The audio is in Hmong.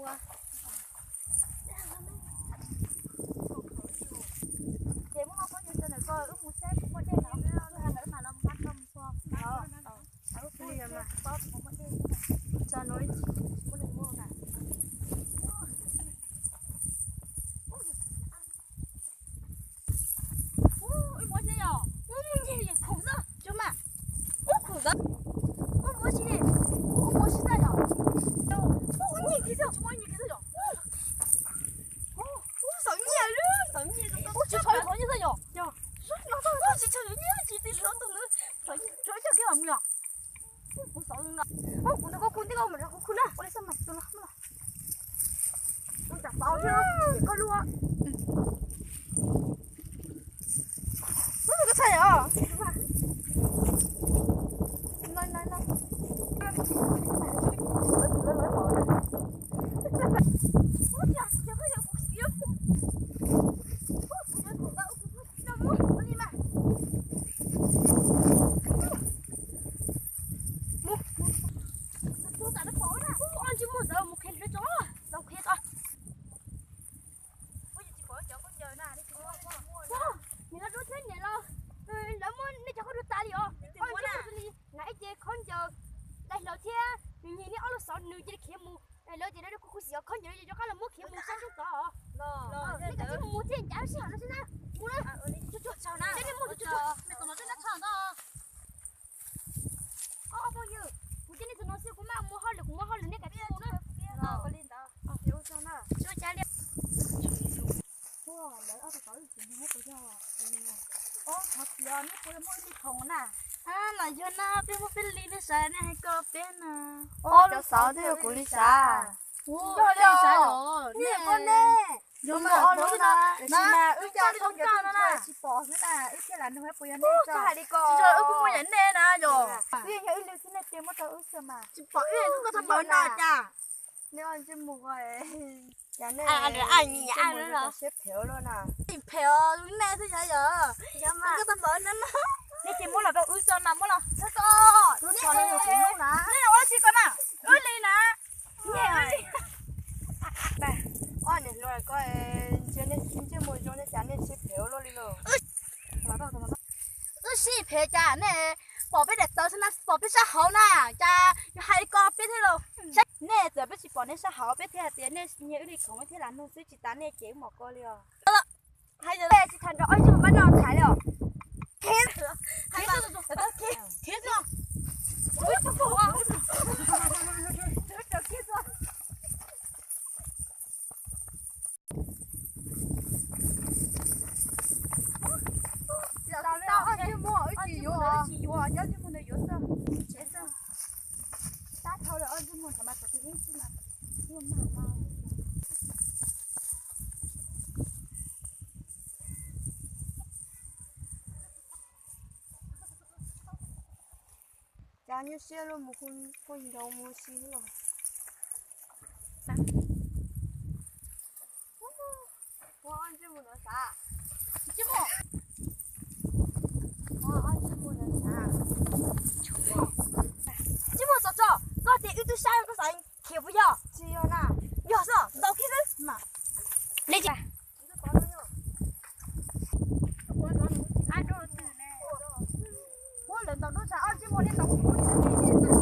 Ces muab ob phooj ywg tso ntawm ko, wb mus saib puas muaj dej no, wb mam los nqa koj mus txhua. Tso no. Ub, ib muab tsi yom, ub, muaj nyiaj yom, khoom xwb, tso mas. Ub, khoom ntawd, ub, muab tsi ne, ub, muab tsi xwb yom. Ub, nyiaj kiag xwb, tsis muaj nyiaj kiag xwb yom. Ub, xauv nyiaj, xauv nyiaj, ub, tsis tshua xauv nyiaj xwb yom. Ub, tsis tshua xauv nyiaj, tsis tau xauv tus ntawd, xauv coj kiag los mus yom. Kuv xauv no, ub, kuv ntawd koj khu ntej koj mus rau kuv khu na, ua li xwb mas, tus no, tus no. Kuv tsam xauv thiab, koj lub. Ub, koj txhaj yom. Ub, ob ntsej muag ntawd mus qhia lwm tso, tau qhia tso. Niam laus Dub thiab niam laus, lawv muab nej cov khaub ncaws tas li os. Ob ntsej muag xws li hnav ib ce khaub ncaws daim hlau thiab nws nyiag nej ob lub xov nws cia li khiav mus. Lawv tias lawv kuj khuv xim os, khaub ncaws rov qab los muab khiav mus sab ntuj tod. Nej kav tsij mus thiab, cav sij hawm no xwb na. Mus na. Cov nej muaj tus tsuag, ob phooj ywg, kuv cia nej tus no xwb, kuv mam mus hauj lwm, kuv mus hauj lwm, nej kav tsij mus na. Ua li ntawd, ua tsaug na. Lawv ob tug tod kuv yog, o, thov txim os, nej puas muaj ib li khoom na? Los yog na, peb muaj peb li, nej xav nej hais ko peb na. Cov xauv twb yog kuv li xav. Yog li xav los nej ko ne. Yog mas, o, los na, wb coj khaub ncaws tsis pom xwb na, wb thiaj lam nug puas yog nej tso. Tsis yog, wb kuj muaj yam nej na yom. Wb yog ib li xwb, nej cia muab rau wb xwb mas. Tsis pom wb, koj txhob npaum no cas. Nej ob ntsej muag, cas nej siab phem luaj na. Phem os, nej xwb yog yom. Koj txhob npaum no na. Nej cia muab los rau wb xwb mas, muab los. Wb tso los yog kuv muab na. Nej ua dab tsi ko na? Wb li na. Ob niam hluas ko, ntsej muag zoo ne cas nej siab phem luaj li lauj. Wb siab phem cas nej pom peb daim tawv xwb na, pom peb sab hauv na, cas yog hais li ko peb thiab lauj. Nej txawm peb tsis pom nej sab hauv peb thiaj hais tias nej nyiag wb li khoom thiab lam nug xwb, tsis tas nej ces wb mom ko li os. Hais tsis tham nrog ob ntsej muag pab noj thaiv li os. Khiav, khiav, khiav. Tau ob ntsej muag wb tsis yuav, tsis yuav, cov ntsej muag ntawd yuav xwb, tsev xwb. Tab dhau lawm ob ntsej muag ntawd mas txog tus ib xwb mas. Cas nyuaj siab luaj mus hu poj nrog mus si los. Ua ob ntsej muag ntawd sav. Ntsej muag. Ua ob ntsej muag ntawd sav. Ntsej muag txog tso, koj tias wb twb saib koj xav khiav puas yog? Tsis yog na. Yog xwb, ntaus kiag xwb mas. Li cas? Muab lawv ntaus duab tshaj ob ntsej muag li ntaus kuv.